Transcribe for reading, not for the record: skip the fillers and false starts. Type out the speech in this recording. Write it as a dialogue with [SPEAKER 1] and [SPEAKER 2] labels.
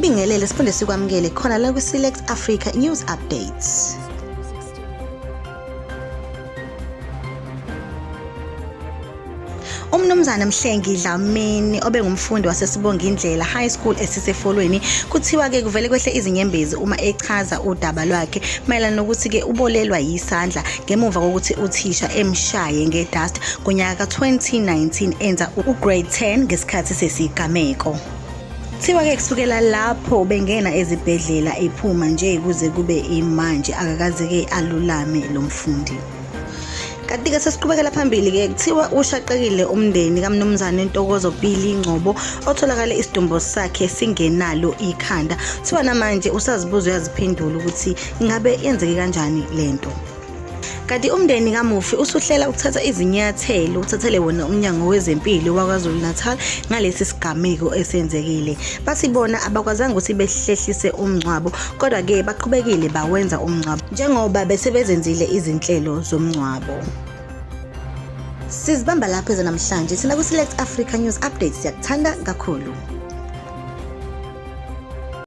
[SPEAKER 1] Asikubingelele siphinde sikwamukele khona la kwi-Select Africa News Updates. UMnumzane Mhlengi Dlamini obengumfundi waseSibongindlela High School esiseFolweni kuthiwa-ke kuvele kwehle izinyembezi uma echaza udaba lwakhe mayelana nokuthi-ke ubolelwa yisandla ngemuva kokuthi uthisha emshaye ngedust ngonyaka ka-2019 enza ugrade 10 ngesikhathi sesigameko. Kuthiwa-ke kusukela lapho bengena ezibhedlela ephuma nje kuze kube imanje akakaze-ke alulame lo mfundi. Kanti-ke sesiqhubekela phambili-ke kuthiwa ushaqekile umndeni kaMnumzane Ntokozo Billy Ngcobo otholakale isidumbu sakhe singenalo ikhanda. Kuthiwa namanje usazibuza uyaziphendula ukuthi ingabe yenzeke kanjani lento. Kanti umndeni kamufi usuhlela ukuthatha izinyathelo uthathele wona umnyango wezempilo waKwaZulu-Natal ngalesi sigameko esenzekile. Bathi bona abakwazanga ukuthi behlehlise umngcwabo kodwa-ke baqhubekile bawenza umngcwabo njengoba bese bezenzile izinhlelo zomngcwabo. Sizibamba lapho ezanamhlanje thina ku-Select Africa News Updates siyakuthanda kakhulu.